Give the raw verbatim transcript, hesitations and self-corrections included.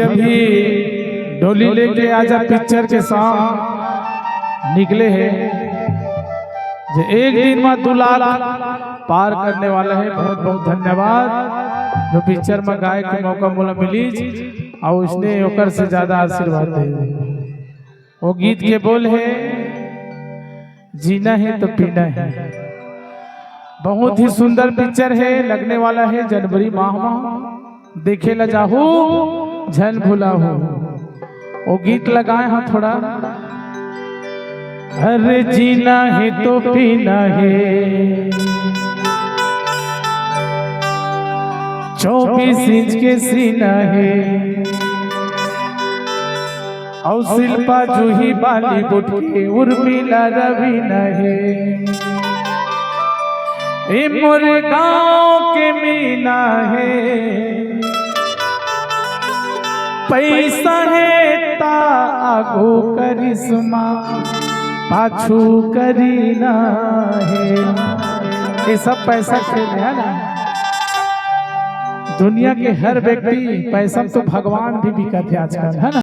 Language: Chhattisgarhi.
अभी डोली लेके आजा पिक्चर के सॉन्ग निकले हे, जे एक दिन में दो लाख पार करने वाला हे। बहुत बहुत धन्यवाद जो पिक्चर में गाए के मौका मोला मिलीस, अउ उसने ओकर से ज्यादा आशीर्वाद दे। वो गीत के बोल हे, जीना हे तो पीना हे। बहुत ही सुंदर पिक्चर हे, लगने वाला हे जनवरी माह में, देखे ला जाहू, झन भुलाहू। वो गीत लगाए हाँ थोड़ा। अरे जीना हे तो पीना हे, चौबीस इंच के सीना हे, अउ शिल्पा जूही बॉलीवुड के उर्मिला रवीना हे। ए मोर गांव के मीना हे, पैसा हे ता आगू करिश्मा, पाछू करीना हे। ये सब पैसा खेल हे ना। दुनिया के हर व्यक्ति पैसा तो भगवान भी बिकत हे आजकल, है ना?